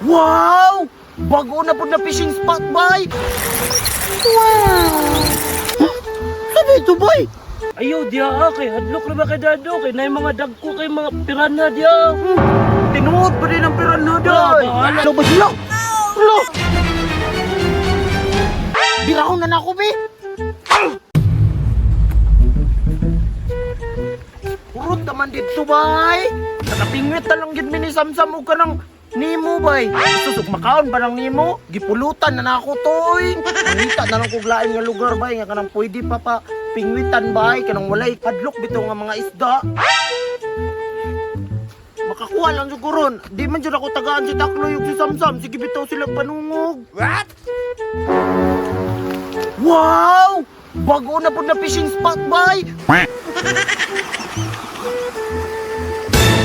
Wow! Bago na po na fishing spot, bay! Wow! Huh? Saan ito, bay? Ayaw diya ah, kay hadlok ra ba kay dado kay nay mga dagko kay mga piranha diya. Tinuod pa din ang piranha, day! Wala, bahala. Ano ba sila? Ano? Birahon na na ako, be! Urot naman dito, bay! Nakapingwit na lang gid mi ni Samsam og kanang Nemo, bay. Susuk makaon ba ng Nemo? Gipulutan na na ako, toy. Mangita na lang kog lain nga lugar, bay, nga kanang pwede pa pa pingwitan, bay, kanang walay hadlok bitaw nga mga isda. Makakuha lang siguro. Di man jud ako tagaan si Takloy ug si Samsam. Sige bitaw sila panungog. What? Wow! Bago na pud na fishing spot, bay.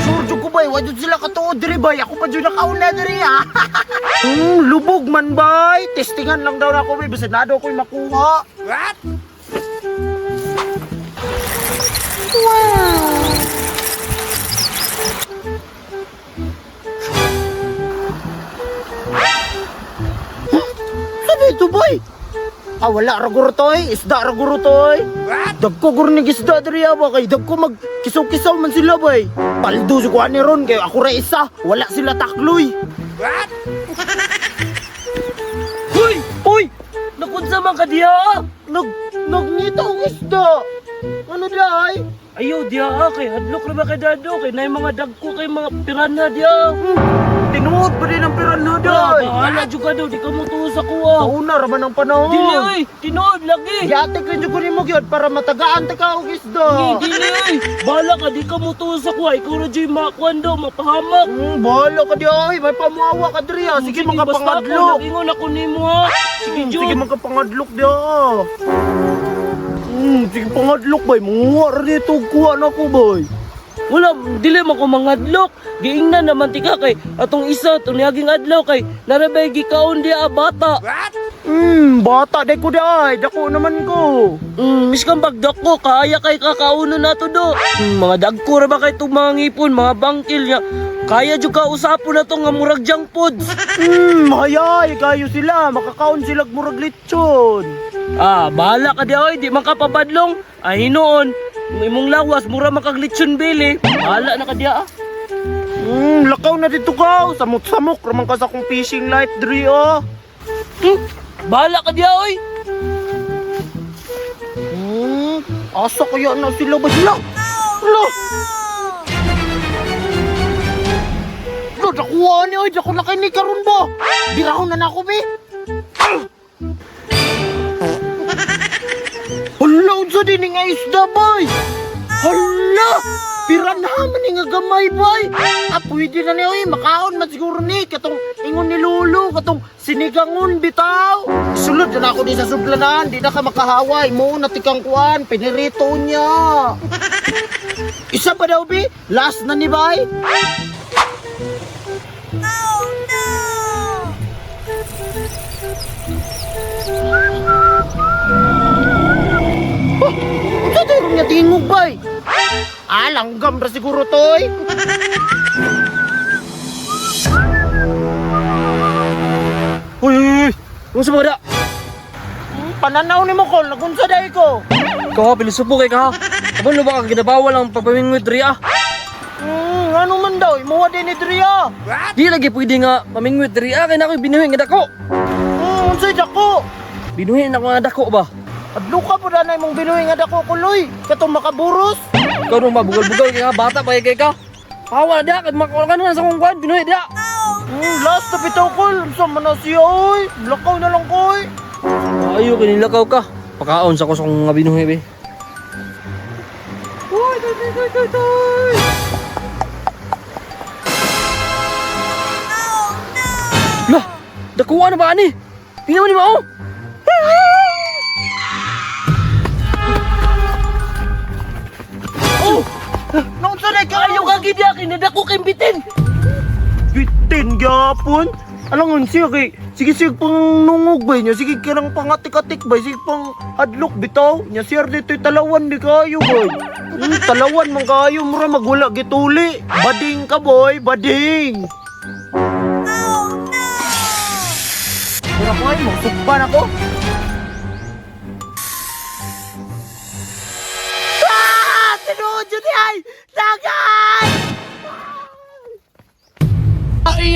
Sure jud ko bay, wa jud sila katuod diri bay. Ako pa jud nakauna diri ah. Lubog man bay. Testingan lang daw na ako bay, basta na daw ko'y makuha. What? Wow! Saan ito, boy? Ah, wala ra guro toy. Isda ra guro toy. Dagko guro ni isda diri ba kay dagko mag kisaw-kisaw man sila bay. Paldo si kuan ni ron kay ako ra isa. Wala sila takloy. Hoy! Hoy! Nakunsa man ka diya ah. Nagngita og isda. Ano day? Ayaw diya ah, kay hadlok ra ba kay dado kay nay mga dagko kay mga piranha diya. Tinuod pa din ang piranha Wala, day. bahala jud ka daw, di ka mo tuo sa kuha. Kauna ra man ang panahon. Dili oy, tinuod lagi. Yate ko jud nimo gyud para matagaan ta ka og isda. Dili oy, bahala ka di ka mo tuo sa kuha. Ikaw ra jud makuan daw, mapahamak. Bahala ka di ay, may pamuawa ka diri ah. Sige mga basta ako, pangadlok. Nag-ingon ako nimo ha. Sige jud. Sige mga pangadlok di ah. Sige pangadlok bay, manguha ra dito og kuha na ko bay. Wala, dili man ko mangadlok. Giingnan naman tika kay atong isa tuniaging adlaw kay narabay gikaon diya ah, bata. Bata day ko di ay, dako naman ko. Miskan bagdak ko kaya kay kakauno na to do. Mga dagko ra ba kay itong mga ngipon, mga bangkil niya. Kaya jud ka usapon na to nga murag junk foods. Hayay kayo sila, makakaon sila og murag lechon. Ah, bahala ka di oy, di man ka pabadlong. Ay hinuon, imong lawas mura man kag lechon bili. Bahala na ka diya ah. Lakaw na dito ka, samok-samok raman ka sa akong fishing life diri ah. Bahala ka diya oy. Asa kaya na sila ba sila? Lo! Lo, nakuha ni oy, dako na kay ni karon ba? Birahon na nako be. Hala, unsa din nga isda bay? Hala! Piranha man ni nga gamay bay. Ah, pwede na ni oy, makaon man siguro ni katong ingon ni Lolo, katong sinigangon bitaw. Sulod na ako di sa sudlanan, di na ka makahaway. Mo na tikang kuan, pinirito niya. Isa pa daw bi, last na ni bay. Oh, unsa tayo nga tingog bay? Ah, langgam ra siguro toy. Uy, uy, uy. Unsa mo da? Pananaw ni mo kol, nagunsa day ko. Ikaw ha, pilisupo kay ka ha. Kabalo ba ka ginabawal ang pagpamingwit diri ah? Ano man daw, imuha din ni Dria. Di lagi pwede nga pamingwit diri ah, kay na ako'y binuhi nga dako. Unsay dako? Binuhi na ako nga dako ba? Adlo ka po na imong binuhi nga dako kuloy. Katong makaburos. Ikaw nung mabugal-bugal kay ka, bata pa kay ka. Pawa na diya, kay makakuha na sa kong kwan, binuhi diya. Last na bitaw kol. Unsa man na siya oy. Lakaw na lang koy. Ayo, kinilakaw ka. Pakaon sa ko sa kong nga binuhi be. Uy, toy, toy, toy, toy, toy. Lah, dakuha na ba ani? Tingnan mo ni Mao. Oh, Naunsa day ka? ayo ka gid ya, kinadako kay bitin. Bitin gyapon. Alangon siya kay sige sige pang nungog bay niya sige kirang pangatik-atik bay sige pang hadlok bitaw niya siya dito'y talawan di kayo boy. Talawan man kayo mura magwala gituli. Bading ka boy, bading. Sugban ako. Ah! Tinuod yun ay! Dagan! Ay!